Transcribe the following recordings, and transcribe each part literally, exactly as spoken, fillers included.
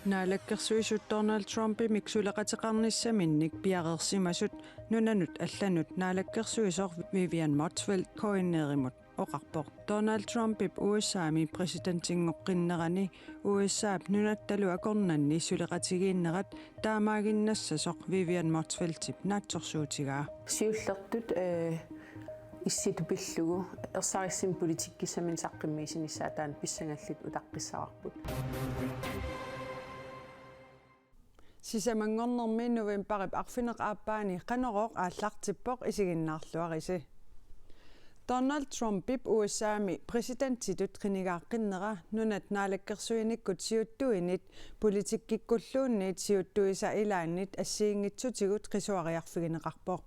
Naalakkersuisut Donald Trumpimik suleqateqarnissaminnik piareersimasut nunanut allanut naalakkersuisoq Vivian Motzfeldt K N R-imut oqarpoq. Donald Trumpip U S A-mi præsidentinngortinnerani U S A-p nunattalu akornanni suleqatigiinnerat taamaaginnassasoq Vivian Motzfeldtip naatsorsuutigaa. Siullertut, eh, issitut pillugu ersarissumik politikkissaminnik saqqummiussinissaa taanna pissangallutik utaqqissavarput. Sisamanngornermi novembarip arfineq-aappaani Qanorooq aallartippoq, isiginnaarluarisi. Donald Trumpip U S A-mi præsidentitut qinigaaqinnera nunat naalakkersuinikkut siuttuinit politikkikkulluunniit siuttuisa ilaannit assigiinngitsutigut qisuariarfigineqarpoq.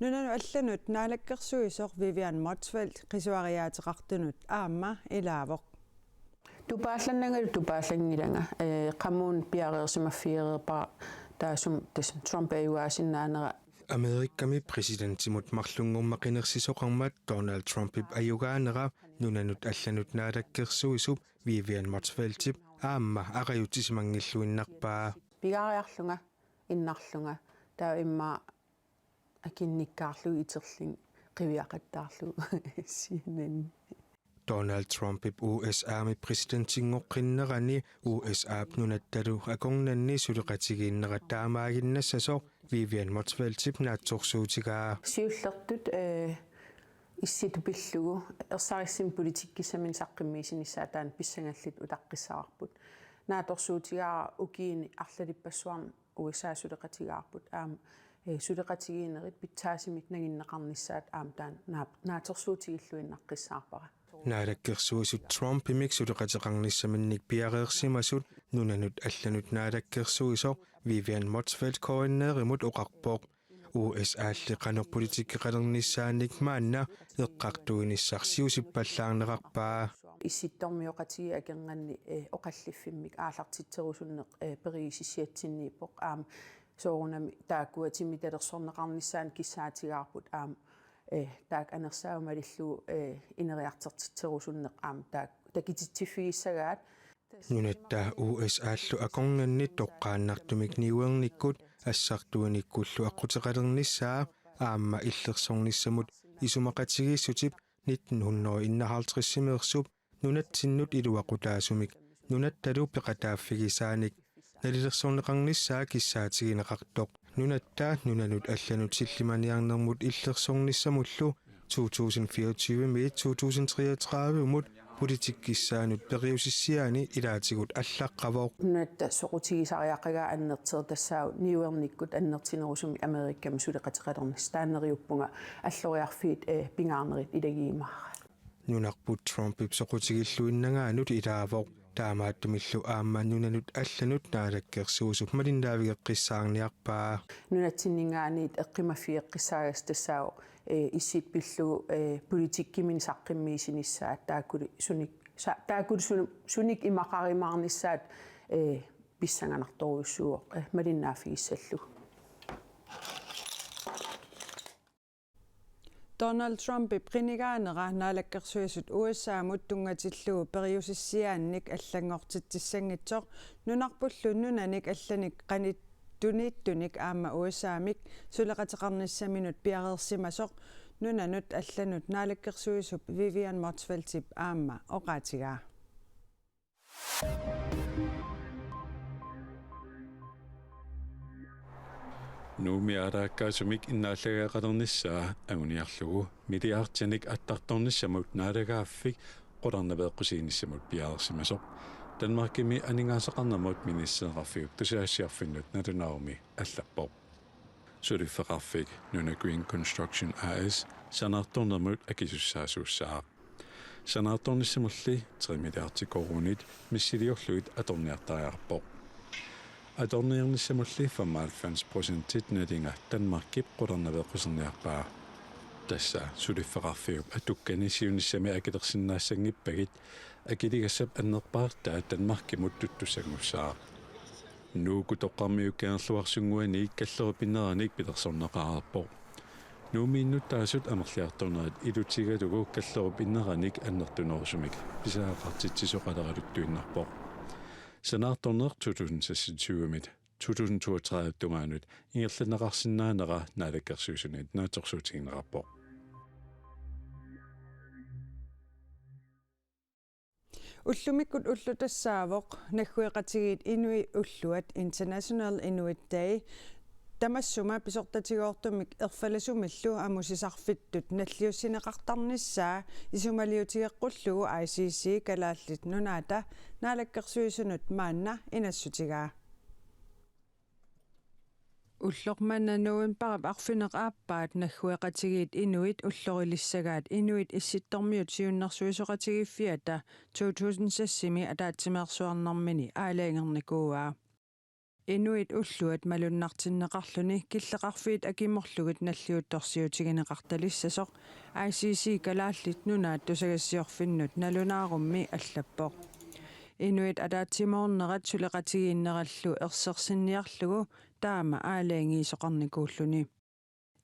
Nunanut allanut naalakkersuisoq Vivian Motzfeldt qisuariaateqartunut aamma ilaavoq. Tupaallannangalu tupaallanngilanga, eh, qamuuna piareersimaffigereerpara taassuma tassa Trump ajugaasinnaanera. Amerikami præsidentimut marlunngormat qinersisoqarmat Donald Trumpip ajugaanera nunanut allanut naalakkersuisup Vivian Motzfeldtip aamma aqajutsisimanngilluinnarpaa. Pigaariarlunga, innarlunga, taava immaqa akinnikkaarlugu iterlunga qiviaqattaarlugu C N N. Donald Trumpip U S A-mi præsidentinngortinnerani U S A-p nunattalu akornanni suleqatigiinnerat taamaaginnassasoq Vivian Motzfeldtip naatsorsuutigaa. Siullertut, eh, issitut pillugu ersarissumik politikkissaminnik saqqummiussinissaa taanna pissangallutik utaqqissavarput. Naatsorsuutigaara ukiuni arlalippassuarni U S A suleqatigaarput aamma, eh, suleqatigiinnerit pitsaasumik nanginneqarnissaat aamma taanna naap-, naatsorsuutigilluinnaqqissaarpara. Naalakkersuisut Trumpimik suleqateqarnissaminnik piareersimasut nunanut allanut naalakkersuisoq Vivian Motzfeldt K N R-imut oqarpoq. U S A-lli qanoq politikkeqalernissaanik maanna eqqartuinissaq siusippallaarneqarpaa. Issittormioqatigiit akornanni, eh, oqalliffimmik aallartitserusunneq, eh, periusissiatsinniippoq aamma soorunami taakkua timitalersorneqarnissaannik kissaatigaarput aamma, eh, taakku anersaat malillugu, eh, ineriartortitserusunneq aamma taakku takutitsiffigissagaat. Nunatta U S A-llu akornanni toqqaannartumik niuernikkut assartuinikkullu aqquteqalernissaa aamma illersornissamut isumaqatigiissutip nitten hundrede enoghalvtreds-imeersup nunatsinnut iluaqutaasumik nunattalu peqataaffigisaanik nalilersorneqarnissaa kissaatigineqartoq. Nunatta nunanut allanut sillimaniarnermut illersornissamullu to tusind fireogtyve-miit to tusind treogtredive-mut politikkissaanut periusissiaani ilaatigut allaqqavoq. Nunatta soqutigisariaqagaa annertuumik tassaavoq niuernikkut annertunerusumik Amerikami suleqateqalernissaq, taanna neriuppunga alloriarfiit, eh, pingaarnerit ilagiimaaraat. Nunarput Trumpip soqutigilluinnangaanut ilaavoq. Taamaattumillu aamma nunanut allanut naalakkersuisup malinnaavigeqqissaarniarpaa. Nunatsinninngaanniit eqqumaffigeqqissaagassat tassaavoq, eh, issitut pillugu, eh, politikkiminnik saqqummiussinissaat taakkuli sunik, sa-, taakkuli sunu-, sunik imaqarumaarnissaat, eh, pissanganartorujussuuvoq, eh, malinnaaffigissallugu. Donald Trumpip qinigaanera naalakkersuisut U S A-mut tunngatillugu periusissiaannik allanngortitsissanngitsoq nunarpullu nunanik allanik qanittuniittunik aamma U S A-mik suleqateqarnissaminut piareersimasoq nunanut allanut naalakkersuisup Vivian Motzfeldtip aamma oqaatigaa. Nuummi aalaakkaasumik innaallagaqalernissaa anguniarlugu milliardinik attartornissamut naalagaaffik qularnaveeqqusiinissamut piareersimasoq Danmarkimi aningaasaqarnermut ministereqarfiup tusagassiorfinnut nalunaarumi allappoq. Suliffeqarfik Nuna Green Construction A/S sanaartornermut akisussaasuussaaq. Sanaartornissamulli tre milliardi koruunit missiliorlugit atorniartariaqarpoq. Atorniarnissamulli femoghalvfems procentit nalinga Danmarkip qularnaveeqquserniarpaa. Tassa suliffeqarfiup atukkani siunissami akilersinnaassanngippagu akiligassap annerpaartaa Danmarkimut tuttussanngussaaq. Nuuk toqqarmiukkaarluarsunnguani kallerup inneranik pilersorneqareerpoq. Nuummiinnuttaasut amerliartornerat ilutigalugu kallerup inneranik annertunerusumik pisariaqartitsisoqaleraluttuinnarpoq. Sanaartorneq to tusind seksogtyve-mit to tusind toogtredive tungaanut ingerlanneqarsinnaanera Naalakkersuisuni naatsorsuutigineqarpoq. Ullumikkut ulloq tassaavoq naggueqatigiit inuit ulluat International Inuit Day tamassuma pisortatigoortumik erfalasumillu amusisarfittut nalliussineqartarnissaa isumaliutigeqqullugu I C C Kalaallit Nunaata Naalakkersuisunut maanna inassutigaa. Ulloq manna novembarip arfineq-aappaat naggueqatigiit inuit ullorilissagaat Inuit Issittormiut Siunnersuisoqatigiiffiata to tusind seks-imi ataatsimeersuarnermini aalajangernikuuaa. Inuit ulluat malunnartinneqarluni killeqarfiit akimorlugit nalliuttorsiutigineqartalissasoq I C C Kalaallit Nunaat tusagassiorfinnut nalunaarummi allappoq. Inuit ataatsimoornerat suleqatigiinnerallu ersersinniarlugu taama aalajangiisoqarnikuulluni.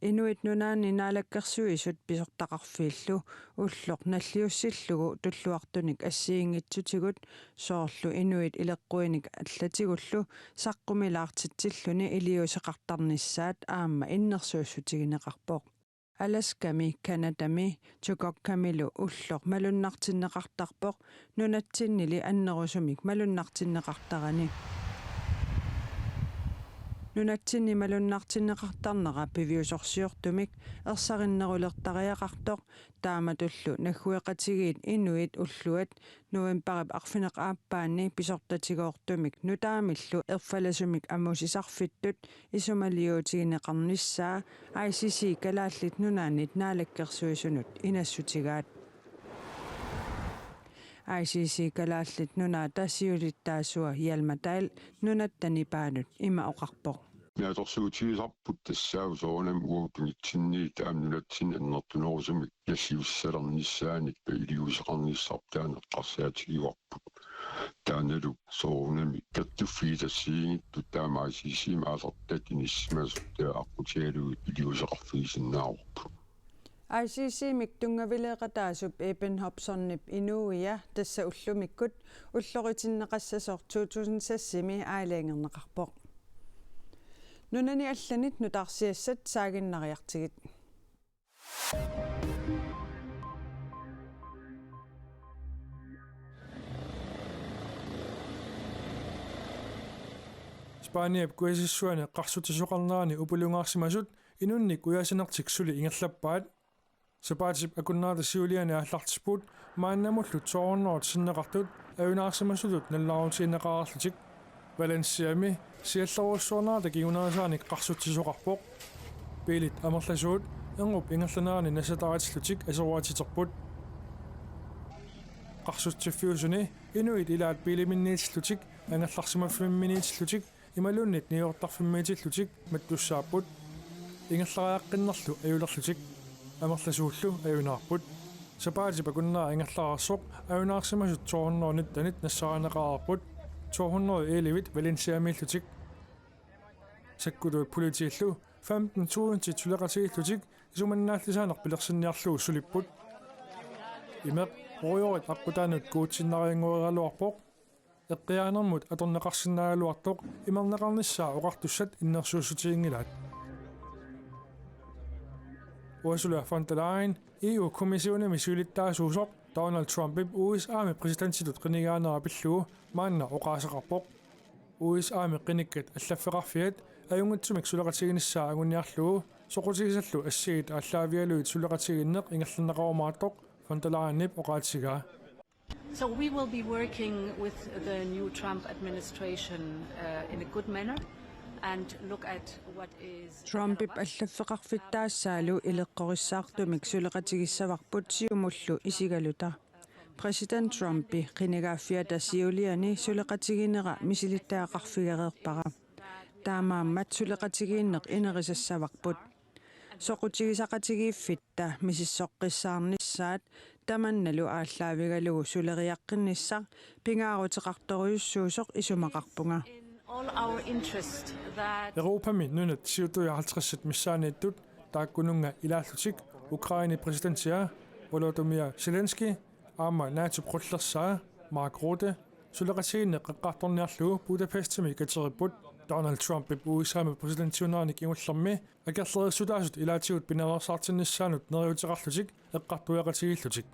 Inuit Nunaanni Naalakkersuisut pisortaqarfiillu ulloq nalliussillugu tulluartunik assigiinngitsutigut soorlu inuit ileqquinik allatigullu saqqumilaartitsilluni iliuuseqartarnissaat aamma innersuussutigineqarpoq. Alaskami, Canadami Chukotkamilu ulloq malunnartinneqartarpoq nunatsinnili annerusumik malunnartinneqartarani. Nunatsinni malunnartinneqartarnera piviusorsiortumik ersarinnerulertariaqartoq taamatullu naggueqatigiit inuit ulluat novembarip arfineq-aappaanni pisortatigoortumik nutaamillu erfalasumik amusisarfittut isumaliutigineqarnissaa I C C Kalaallit Nunaannit Naalakkersuisunut inassutigaat. I C C Kalaallit Nunaata siulittaasua Hjalmar Dahl Nunatta Nipaanut ima oqarpoq: Naatsorsuutigisarput tassaavoq soorunami uagut tunitsinniit aamma nunatsinni annertunerusumik nalliussalernissaannik iliuuseqarnissarput taanna eqqarsaatigivarput. Taannalu soorunami kattuffiit assigiinngitsut taama I C C-mi aallartat inissisimasut aqqutigalugit iliuuseqarfigisinnaavarput. I C C-mik tunngavileeqataasup Eben Hobsonip inuia tassa ullumikkut ulloritinneqassasoq to tusind seks-imi aalajangerneqarpoq. Nunani allanit nutaarsiassat saaginnariartigit. Spaniap kuisissuani qarsutsisoqarnerani upilungaarsimasut inunnik ujaasinertik suli ingerlappaat. Sapaatip akunnerata siuliani aallartipput maannamullu to hundrede sinneqartut ajunaarsimasutut nalunaarutigineqareerlutik. Valenciami siallerujussuarnerata kingunerisaanik qarsutsisoqarpoq. Biilit amerlasuut erngup ingerlanerani nassataaritillutik aserorterput. Qarsutsiffiusuni inuit ilaat biiliminniitillutik, angerlarsimaffimminiitillutik imaluunniit niuertarfimmiitillutik mattussaapput. Ingerlariaqqinnerlu ajulerlutik. Amerlasuullu ajunaarput. Sapaatip akunnera ingerlareersoq ajunaarsimasut to hundrede nittenit nassaarineqareerput. To hundrede ellevit Valenciamiillutik. Sakkutuut politiillu femten tusindit suleqatigiillutik isumannaallisaaneq pilersinniarlugu sulipput. Imeq ruujorit aqqutaannut kuutsinnarianngueraluarpoq. Eqqiaanermut atorneqarsinnaagaluartoq imerneqarnissaa oqartussat innersuussutiginngilaat. Ursula von der Leyen, E U-kommissionimi siulittaasuusoq, Donald Trumpip U S A-mi præsidentitut qinigaanera pillugu maanna oqaaseqarpoq. U S A-mi qinikkat allaffeqarfiat ajunngitsumik suleqatiginissaa anguniarlugu soqutigisallu assigiit aallaavigalugit suleqatigiinneq ingerlanneqarumaartoq, von der Leyenip oqaatigaa. So we will be working with the new Trump administration, uh, in a good manner and look at what is Trumpip allaffeqarfittaassaalu ileqqorissaartumik suleqatigissavarput siumullu isigaluta. Præsident Trumpi qinigaaffiata siuliani suleqatiginera misilittagaqarfigereerpara. Taamaammat suleqatigiinneq inerisassavarput. Soqutigisaqatigiiffitta misissoqqissaarnissaat tamannalu aallaavigalugu suleriaqqinnissaq pingaaruteqartorujussuusoq isumaqarpunga. In all our interest that Europami nunat siutuja halvtredsit missaanniittut taakkununnga ilaallutik Ukrainep præsidentia Volodymyr Zelensky aamma NATO-p qullersaa Mark Rutte Suleqatigiinneq eqqartorniarlugu Budapestimi kateripput. Donald Trumpip U S A-mi præsidentiunerani kingullermi akerlerissutaasut ilaatigut pinaveersaartinnissaannut neriuuteqarlutik eqqartueqatigiillutik.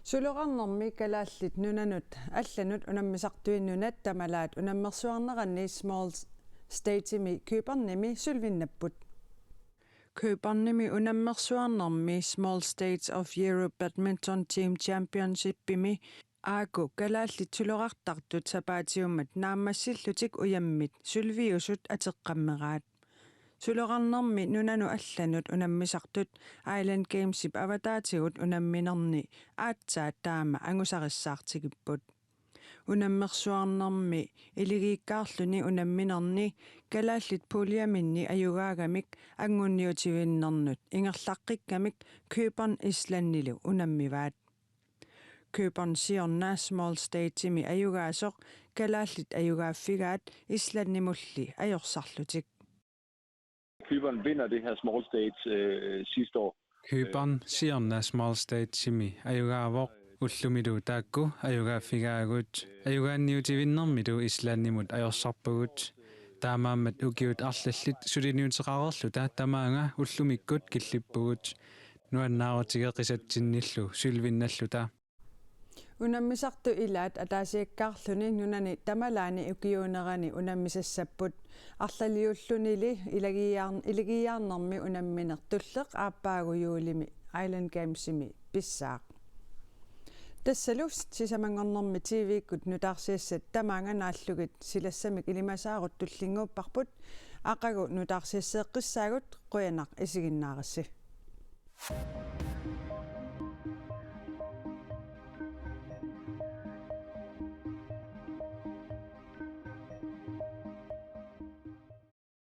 Suloqarnermi Kalaallit Nunanut allanut unammisartuinnunat tamalaat unammersuarneranni Small States-imi Københavnimi sølvinnapput. Københavnimi unammersuarnermi Small States of Europe Badminton Team Championshipimi aaku kalaallit suloqartartut sapaatiummat naammassillutik ujammit sølviusut ateqqammeraat. Suloqarnermi nunanut allanut unammisartut Island Gamesip avataatigut unamminerni aatsaat taama angusarissaartigipput. Unammersuarnermi iligiikkaarluni unamminerni kalaallit puljeminni ajugaagamik anguniutivinnernut ingerlaqqikkamik København Islandilu unammivaat. København siorna Small States-imi ajugaasoq kalaallit ajugaaffigaat Islandimulli ajorsarlutik. København vinder det her Small States øh, sidste år. København siorna Small States-imi ajugaavoq, ullumilu taakku ajugaaffigaagavut. Ajugaanniutivinnermilu Islandimut ajorsarpagut. Taamaammat ukiut arlallit suliniuteqareerluta tamaanga ullumikkut killippugut. Nuannaarutigeqisatsinnillu sølvinnalluta. Unammisartut ilaat ataasiakkaarluni nunani tamalaani ukiuunerani unammisassapput. Arlaliullunili ilagiiaar-, ilagiiaarnermi unammineq tulleq aappaagu juulimi Island Gamesimi pissaaq. Tassalu sisamanngornermi T V-kkut nutaarsiassat tamaanga naallugit silassamik ilimasaarut tullinnguupparput. Aqagu nutaarsiasseeqqissaagut, qujanaq isiginnaarassi.